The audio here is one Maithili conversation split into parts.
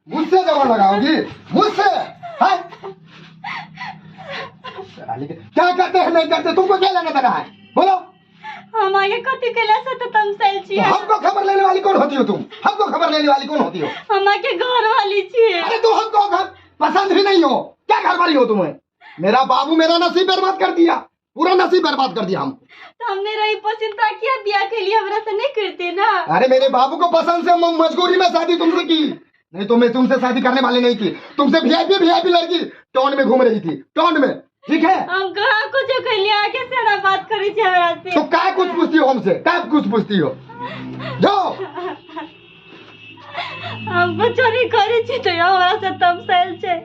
मुझसे जवान लगाओगी मुझसे? हैं? साली के- क्या करते हैं नहीं करते तुमको क्या लेना देना है, बोलो। हम आगे कथी केला से तो तमसाइल तो छियै। हमको खबर लेने वाली कौन होती हो तुम? हमको खबर लेने वाली कौन होती हो? हम आके घर वाली छियै। अरे तो हमको घर पसंद भी नहीं हो, क्या घर वाली हो तुम्हें? मेरा बाबू मेरा नसीब बर्बाद कर दिया, पूरा नसीब बर्बाद कर दिया हमको। तो हमने रही पसंद था किया बियाह के लिए हमरा से नहीं करते ना। अरे मेरे बाबू को पसंद से मजबूरी में शादी तुमसे की, नहीं तो मैं तुमसे शादी करने वाली नहीं थी। तुमसे वीआईपी वीआईपी लड़की टोन में घूम रही थी, टोन में, ठीक है? हम कहाँ कुछ कहलिए आके से ना बात करी छे हमरा से। तो का कुछ पूछती हो हमसे, का कुछ पूछती हो? जाओ। हम कुछ नहीं करी छी तो हमरा से तमसाइल छे।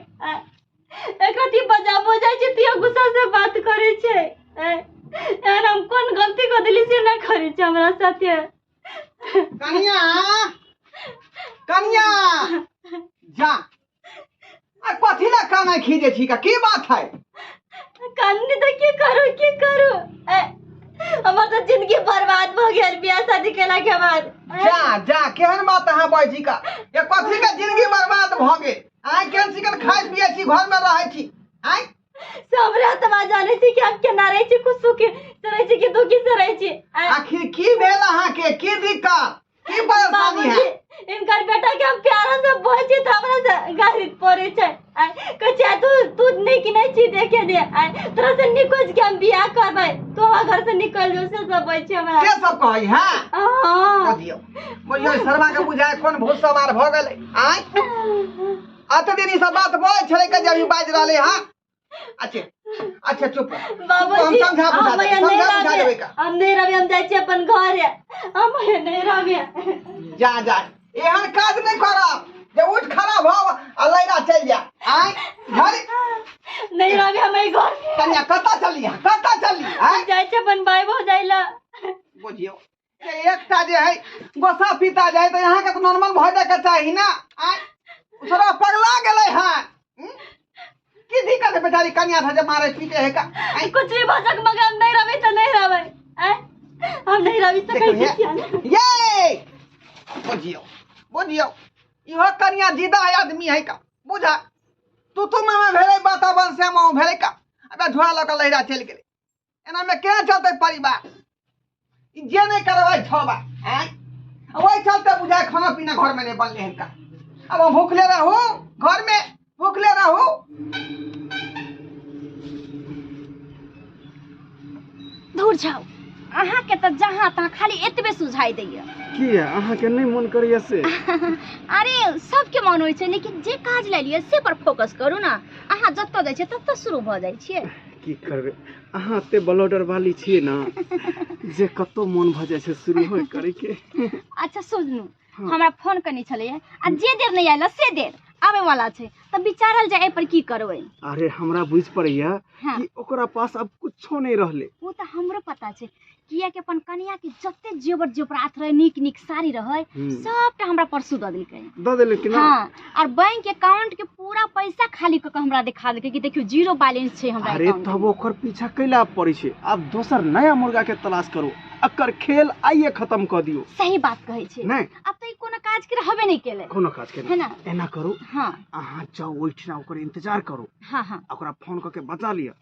एक रति बजाबो जाय छी तियो गुस्सा से बात करी छे। एहन हम कोन गलती कर देली से ना करी छे हमरा साथे। कनिया, कनिया जा, आ कथी ला काना खींचे छी का, की बात है? कान्नी तो की करू, की करू? हमर तो जिंदगी बर्बाद भ गेल बियाह शादी केला के बाद। जा जा, केहन बात अहाँ बाजि का, ये कथी के जिंदगी बर्बाद भ गेल? आइ केहन चिकन खाइ पिए छी, घर में रहै छी? आइ हमरा तऽ माँ जानै छी कि हम केना रहै छी, खुश सुखी से रहै छी कि दुखी से रहै छी। आखिर की भेल अहाँके, की दिक्कत, की परेशानी है? बाबूजी, इनकर बेटा के हम प्यारा से बोल छी तऽ हमरा से गाली पड़ै छै। कहै छै, तू नहि किनै छी देखे दे, तोरा से निकोज के हम बियाह करबै, तू हमरा घर से निकल जो, से सब बोल छै हमरा। से सब कहै है? हाँ। बुझियौ, बुझियौ, शर्मा के बुझाय कोन भूत सवार भऽ गेलै। आँय अत दिन ई सब बात बोलै छलै के जे अभी बाजि रहलै हँ। अच्छा अच्छा चुप, बाबूजी, हम समझा बुझा हम देबै, नहीं समझा बुझा रहबै। देबै का। हम नहीं रहबै, हम जाइ छी अपन घर, हम नहीं रहबै। जा जा, एहन काज नहि करब जे उठ खड़ा भऽ आ लैरा चलि जा। आँय घर नहीं रहबै हम एहि घर। कन्या कतऽ चलली हँ, कतऽ चलली? आँय जाइ छी अपन भाय भौजाइ लए। बुझियौ एकटा जे है गोसा पीता जाय तऽ अहाँके तऽ नॉर्मल भऽ जायके चाही ना। आँय थोड़ा पगला गेलै हँ। की दिक्कत है बेचारी कन्या से जे मारे पीटे है का? आँय? कुछ भी भऽ सक मगर हम नहीं रहबै तऽ नहीं रहबै। आँय हम नहीं रहि सकै छी। ये बुझियौ, बुझियौ इहो कन्या जिदा है आदमी है का, बुझा तू तू मामा भेलै वातावरण से मामा भेलै का, अबे झोला लऽ कऽ लहिरा चलि गेलै। एना में केना चलतै परिवार? ई जे नहि करबै छौ बा। आँय ओहि चलते बुझाय खाना पीना घर में नहीं बनले हन का। अब हम भूखले रहू, घर में भूखले रहू। दूर जाओ, अहाँके तऽ जहाँ तहाँ खाली एतबे सुझाइ दैया। किया अहाँके नहि मन करैया से? अरे सबके मन होइ छै, लेकिन जे काज लए लिअ से पर फोकस करू ने। अहाँ जतऽ जाइ छियै ततऽ शुरू भऽ जाइ छियै। की करबै, अहाँ एते ब्लडर वाली छियै ने जे कतौ मन भऽ जाइ छै शुरू होइ करैके। अच्छा सुनू, हमरा फोन करने छलैया आ जे देर नहि आयल से देर आबै वाला छै, तऽ विचारल जाय एहि पर की करबै। अरे हमरा बुझि पड़ैया कि ओकरा पास आब कुछो नहि रहलै। ओ तऽ हमरो पता छै, कियाकि अपन कनिया के जते जेवर जेवरात रहे, नीक नीक साड़ी रहे, सबटा हमरा परसू दऽ देलकै। दऽ देलकै ना? हाँ, और बैंक अकाउंट के पूरा पैसा खाली कऽ के हमरा देखा देलकै कि देखियौ जीरो बैलेंस छै हमरा अरे अकाउंट तब में। ओकर पीछा कैला पड़ै छै, आब दोसर नया मुर्गा के तलाश करू, एकर खेल आइए खत्म कऽ दियौ। सही बात कहै छै। नहि? आब तऽ ई कोनो काज के रहबे नहि केलै। कोनो काज के है नहि। ना? एना करू, हाँ। अहाँ जाउ ओहिठिना, ओकर इंतजार करू। हाँ, हाँ। ओकरा फोन कऽ के बजा लिअ।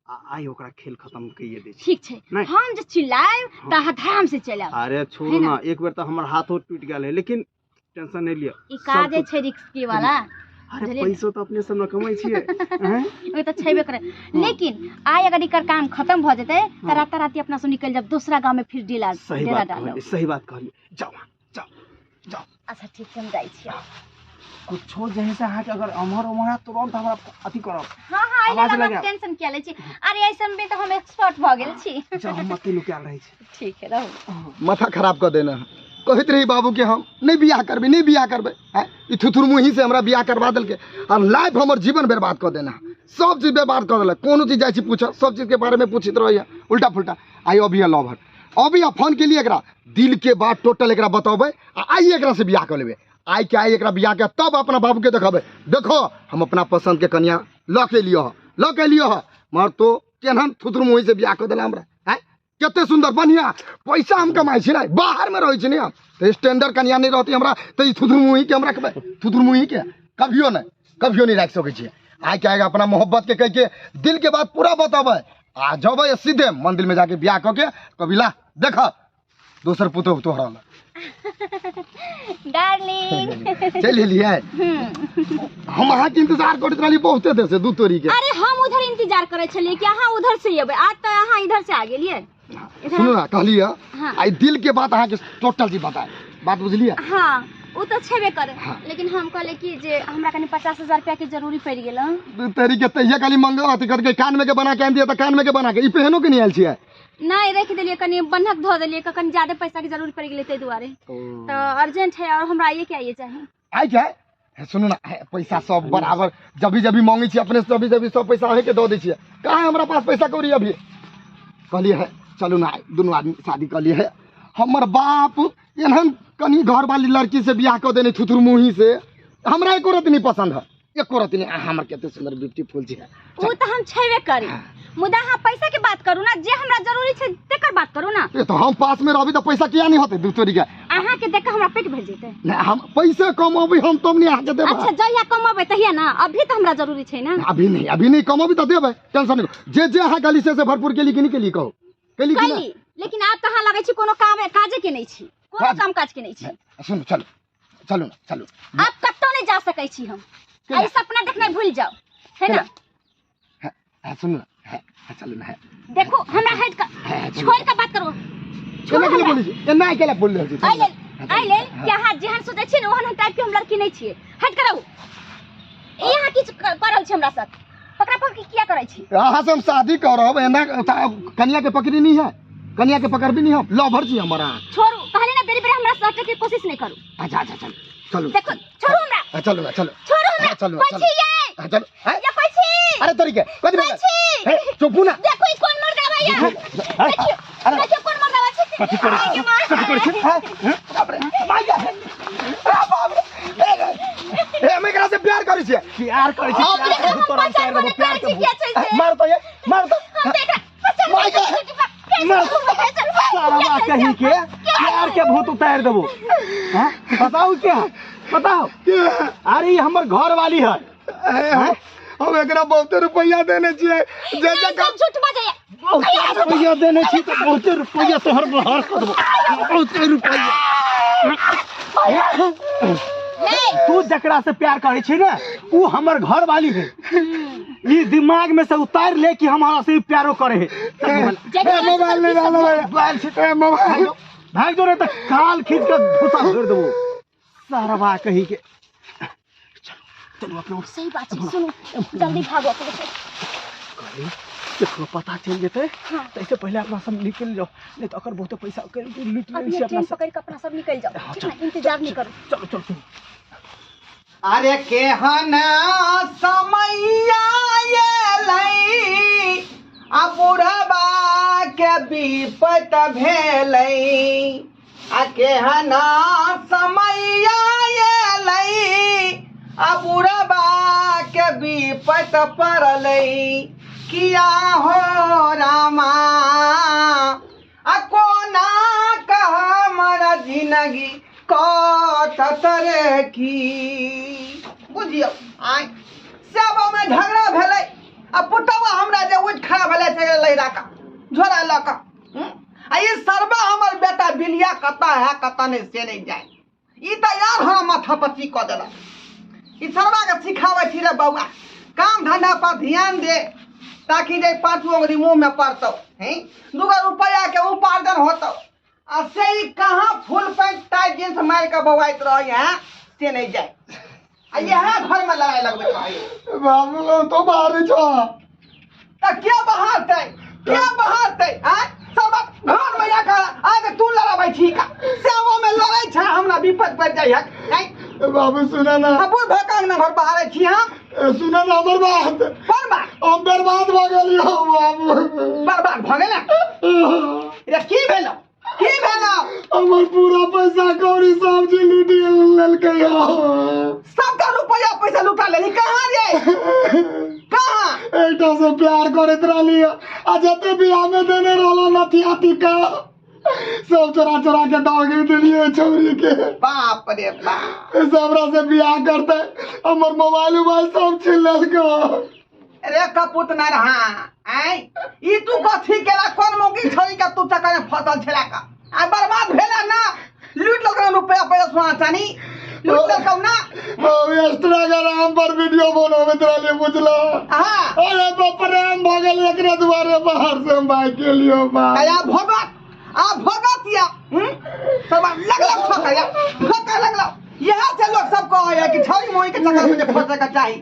आ आइ ओकरा खेल खत्म कइए दै छी। ठीक छै। नहि? हम जे चिल्लाएब तऽ अहाँ धराम से चलि आयब। अरे छोड़ू है ना? ना, एक बेर तऽ हमर हाथो टूटि गेल है, लेकिन टेंशन नहि लिअ। ई सब काजे कुछ छै रिस्की वाला। अरे बुझलियै ने? पैसो तऽ अपने सब ने कमाइ छियै, हैं? ओ तऽ छेबे करे, लेकिन आइ अगर एकर काम खत्म भऽ जेतै तऽ राता राती अपना सब निकलि जायब दोसरा गाँव में, फिर डेरा सही डेरा बात डालब। कहलियै, सही बात कहलियै। जाउ अहाँ, जाउ जाउ। अच्छा ठीक छै, हम जाइ छियै। कुछो जे है से अहाँके अगर अमहर उमहर हैत, तुरन्त हमरा अथी करब। हाँ, हाँ, एहि लेल आवाज अहाँ लगायब। टेंशन किया लै छी? अरे ऐसन में तऽ हम एक्सपर्ट भऽ गेल छी। जाउ, हम अतै नुकायल रहै छी। ठीक है, रहू। माथा खराब कऽ देने है। कहैत रही बाबू के हम नहि बियाह करबै, नहि बियाह करबै, आँय ई थुथुर मुँही से हमरा बियाह करबा देलकै आ लाइफ हमर जीवन बर्बाद कऽ देने है, सब चीज बर्बाद कऽ देलक। कोनो चीज जाइ छी पूछऽ, सब चीजके बारेमे पूछैत रहैए उल्टा फुल्टा। आइ अभी लवर अभी फोन केलियै, एकरा दिल के बात टोटल एकरा बतेबै आ आइ एकरा से बियाह कऽ लेबै। आइ के आइ एकरा बियाह के तब अपना बाबू के देखेबै, देखो हम अपना पसंद के कन्या लऽ के एलियो हँ, लऽ के एलियो हँ। मगर तो केहन थुथुर मुँही से बियाह कऽ देला हमरा, आँय कते सुन्दर बढ़िया पैसा हम कमाइ छी ने, बाहर में रहै छी ने हम, तऽ स्टैंडर्ड कन्या नहि रहती हमरा तऽ ई थुथुर मुँही के हमरा थुथुर मुँही के कभियो नहीं, कभियो नहीं राखि सकै छियै। आइ के अपना मोहब्बत के कह के दिल के बात पूरा बताबै आ जबै सीधे मंदिर में जाके बियाह कऽ के कबिला देख दोसर पुतोह तोहरा लग। डार्लिंग चलि एलियै। हम अहाँके इंतजार करैत रहली बहुते देर से, दू तोरी के। अरे हम उधर इंतजार करै छलियै कि अहाँ उधर से अयबै, आज तऽ अहाँ इधर से आ गेलियै। सुनू ना, कहलियै हाँ। आई दिल के बात अहाँके टोटल जी बताए, बात बुझलियै? हाँ ओ तऽ छेबे करे। हाँ। लेकिन हम कहले कि जे हमरा कनि 50,000 रुपया के जरूरी पड़ि गेल। दू तोरी के तहिया खाली मंगल अथी करके कान में के बना के आनि दिअ तऽ कान में के बना के ई पेहनो के नहीं आयल छियै? नहीं, रख देलियै कनि बन्हक धऽ देलियै, कनि ज्यादा पैसा के जरूरी पड़ि गेलै ताहि दुआरे, तऽ अर्जेंट है और हमरा आइए के आइए चाही। आइ के है? सुनू ना, पैसा सब बराबर जभी जभी मांगे छियै अपने से, जभी जभी सब पैसा अहें के दऽ दै छियै। कहाँ हमरा पास पैसा कौड़ी अभी? कहलियै है चलू ना दुनू आदमी शादी कऽ लियै है। हमर बाप एहन कनि घरवाली लड़की से बियाह कऽ देने थुथुर मुही से, हमरा एको रति नहीं पसंद है, एको रति नहीं। हमर कते सुंदर ब्यूटीफुल छै। ओ तऽ हम छेबे करी, मुदा अहाँ पैसा के बात करू ना, जे हमरा जरूरी छै तेकर बात करू ना। ए तो हम पास में रहबी तऽ पैसा किया नहीं होतै दू तोरी के? अहाँ के देख के हमरा पेट भरि जेतै। नहीं, हम पैसा कमौबी हम तब नहीं अहाँके देबै। अच्छा जहिया कमौबै तहिया ना, अभी तऽ हमरा जरूरी छै ना। अभी नहीं, अभी नहीं कमौबी तऽ देबै, टेंशन नहीं। जे जे अहाँ गली से भरपूर केली कि नहीं केली कहू, केली कि कैली, लेकिन आप कहाँ लगै छी कोनो काम काजे के नहीं छी, कोनो काम काज के नहीं छी। सुनू, चलू चलू ना, चलू। आप कतौ नहीं जा सकै छी, हम एहि सपना देखनाइ भूल जाओ, है ना? हाँ, सुनू ना, हाँ, चलू ना। देखो हमरा हट कर छोड़ के बात करो। एना केला बोलै छी, एना केला बोल रहल छी? एहि लेल कि अहाँ जेहन सोचै छी ने ओहन टाइप के हम लड़की नहीं छियै। हट करू, ई अहाँ किछु कर रहल छी हमरा साथ, पकड़ा पकड़ी किया करै छी? अहाँ से हम शादी करब, एना कनिया के पकड़ी नहीं है, कनिया के पकड़बी नहीं, हम लवर छी हमर। अहाँ छोड़ू, कहली ना बेरी बेरी हमरा सटे के कोशिश नहीं करू। अच्छा अच्छा चलू चलू, देखो छोड़ू हमरा। चलू ना, चलू छोड़ू हमरा। चलू कोइ छी ये? चलू। या कोइ छी? अरे तोरी के कथी कोइ छी? हे चुपू ना। देखो ई कोन मर्दावा या, देखियो देखियो कोन मर्दावा छै। कथी करै छी, कथी करै छी? बाप रे, माय गे, बाप रे। हे हम एकरा से प्यार करै छियै, प्यार करै छी, प्यार के भूत तोरा उतारि देबो, प्यार के भूत। मार तो ये, मार तो। माय गे, मार सारा कहीं के प्यार के भूत उतारि देबो। हैं बताओ क्या, बताओ। अरे ई हमर घर वाली है, हम एकरा बहुते रुपैया देने छियै, जे जे झूठ बजैया। बहुते रुपैया देने छी तऽ बहुते रुपैया तोहर बहर कऽ देबो, बहुते रुपैया। तू जकरा से प्यार करै छी ने उ हमर घर वाली है, ई दिमाग में से उतार ले कि हमारा से प्यारो करे है। मोबाइल ले डालो भाई, मोबाइल भाग जो रे तऽ काल खींच के भूसा भर देबो सारा कही के। चलो चलो अपना सही बात छै, सुनू जल्दी भागो अपने। केकरो पता चलि जेतै तऽ एहिसँ पहिले अपना सब निकलि जाओ, नहीं तऽ ओकर बहुते पैसा लूटि लै छै। ट्रेन पकड़ि के अपना सब निकलि जाओ, ठीक ना? इंतजार नहीं करू। चलो चलो चलो। अरे केहन समैया एलै आ बुढ़बा के विपत भेलै, आ केहन समैया एलै आ बुढ़बा के विपत पड़लै। किया हो रामा आ कोना कह हमर जिनगी कटत रे की। बुझियौ आइ सेबोमे झगड़ा भेलै आ पुतौआ हमरा जे उठि खड़ा भेलै से लहिरा कऽ झोरा लऽ कऽ। आ ई सरबा हमर बेटा बिलिया कतऽ है कतऽ नहि से नहि जाय, ई तऽ यार हमरा माथा पच्ची कऽ देलक। ई सरबाके सिखाबै छी रे बौआ, काम धंधा पर ध्यान दे ताकि जे 5 उंगली मुँह में पड़तौ, हैं 2 रुपया के उपार्जन होतौ। आ से ई कहाँ फुल पैंट टाइट जींस मारि कऽ बौआइत रहै है से नहि जाय, आ इएह घर में लड़ाई लगबैत रहै। बाबू तो बाहर छौ तऽ के बहारतै, के बहारतै? आँय सब घर में जाकर आगे तू लड़ाबै छी का, सेवो में लड़ै छै हमरा विपद पड़ि जाइ है। बाबू सुना ना, बूढ़ भऽ कऽ अंगना घर बहारै छी हम। सुना ना हमर बात। कोन बात? हम बर्बाद भऽ गेलियौ बाबू। बर्बाद भऽ गेल रे? की भेलौ, की भेलौ? हमर पूरा पैसा कौड़ी सब चीज लूटि लेलकै। सबटा रुपैया पैसा लुटा लेली। कहाँ रे, कहाँ? एकटा से प्यार करैत रहली आ जते बियाह में देने रहलो नथिया टीका सब चोरा चोरा के दऽ देलियै छौरी के। बाप रे बाप। से हमरा से बियाह करते, हमर मोबाइल उबाइल सब छीन लेलको। अरे कपूत न रहा आय, ई तू कथी केला? कोन मौगी छौरी के तू चक्कर में फसल छेला का? आ बर्बाद भेला ना, लूट लेलकौ रुपया पैसा सोना चानी लूट लेलकौ ना। बाबू इंस्टाग्राम पर वीडियो बनबैत रहलियै बुझलो। हाँ। अरे बाप प्रेम भऽ गेल एकरे दुआरे, बाहर से हम भागि गेलियो बाप। आ भगत आ भगत या सब लगलक ठोकर या ठोकर लगलक। इएह से लोग सब कहै है कि छौरी मोही के चक्कर में जे फंसे के चाही,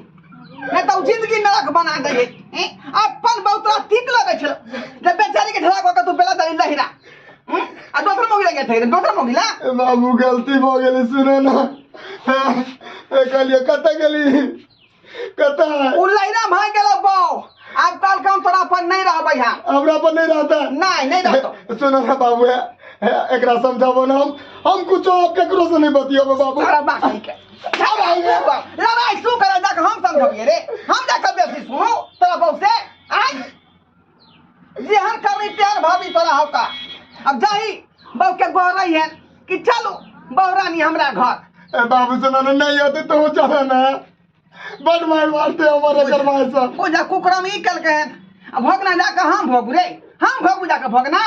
नहीं तो जिंदगी नरक बना दे है। अपन बहुत ठीक लगै छल जब बेचारी के ढेला कऽ के तू बेला दही लहिरा। आ दोसर मोगी लगे थे, दोसर मोगी ला। बाबू गलती भऽ गेलै, सुने ना। कहलियै कतऽ गेली कतऽ? उ लहिरा भागि गेलौ बौ। आब कल हम तोरा पर नहीं रहबै। हम हमरा पर नहीं रहता? नहीं, नहीं रहतो। सुनो ना बाबू, एकरा समझाबो ना। हम कुछो केकरो से नहीं बतियेबो बाबू। तोरा बाप के लड़ाई शुरू करे जाके हम समझबियै रे, हम जाके बेसी सुनू तोरा बहू से। आय जेहन करनी तेहन भाभी तोरा होता। अब जाही बहू के गोहरई है कि चलो बहुरानी हमरा घर। बाबू सुनो ना, नहीं होते तो चलो ना, बड़ मार मारते हमारे करवाए सब। ओ जा कुकरम ई कल के अब भोगना जाके हम भोगू रे, हम भोगू जाके भोगना।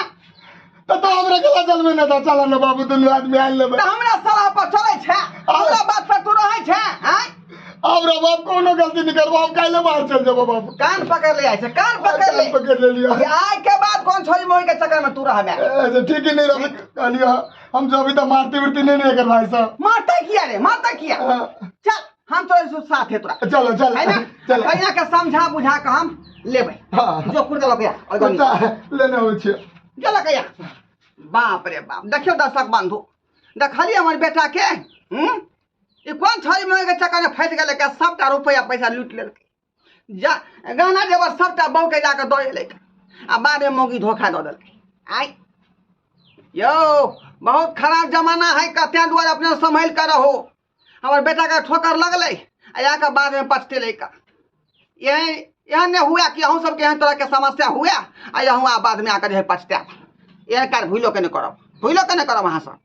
तो हमरा गला जल में ना था। चला ना बाबू, दुनू आदमी आयल लेबै। तऽ हमरा सलाह पर चलै छै, हमरा बात पर तू रहै छै। आय हमरा बाप कोनो गलती नहीं करबो, हम काल्हि बाहर चल जेबो बाबू। कान पकड़ ले, आइ से कान पकड़ ले, कान पकड़ ले लियो। आइ के बाद कोन छोरी मोही के चक्कर में तू रहबे? ऐसे ठीक ही नहीं रहबे। कहलियो हम जो अभी तो मारती उरती नहीं नहीं कर भाई साहब। मारते किया रे, मारते किया? चल हम तोरे साथ है तोरा। चलो चलो है ना, चलो। कन्या के समझा बुझा के हम लेबै। हाँ। जो कुर्ता लऽ के लेने होइ छै। जो लऽ के। बाप रे बाप, देखियौ दर्शक बंधु, देखलियै हमर बेटा के। ई कोन छड़ी मोही के चक्कर में फँसि गेलै के सबटा रुपैआ पैसा लूटि लेलकै, जा गहना जेवर सबटा बहू के जाके दऽ एलै आ बाद में मौगी धोखा दऽ देलकै। आइ यौ बहुत खराब जमाना है, कते दुआरे अपने सम्हालि कऽ रहू। हमर बेटा के ठोकर लगलै आ आके बाद में पछतेलै का। एहन नहि हुए कि अहूँ सबके एहन तरह के समस्या हुए आ अहूँ आ बाद में आके जे पछतायब। एहन कार्य भूलो के नहि करब, भूलो के नहि करब अहाँ सब।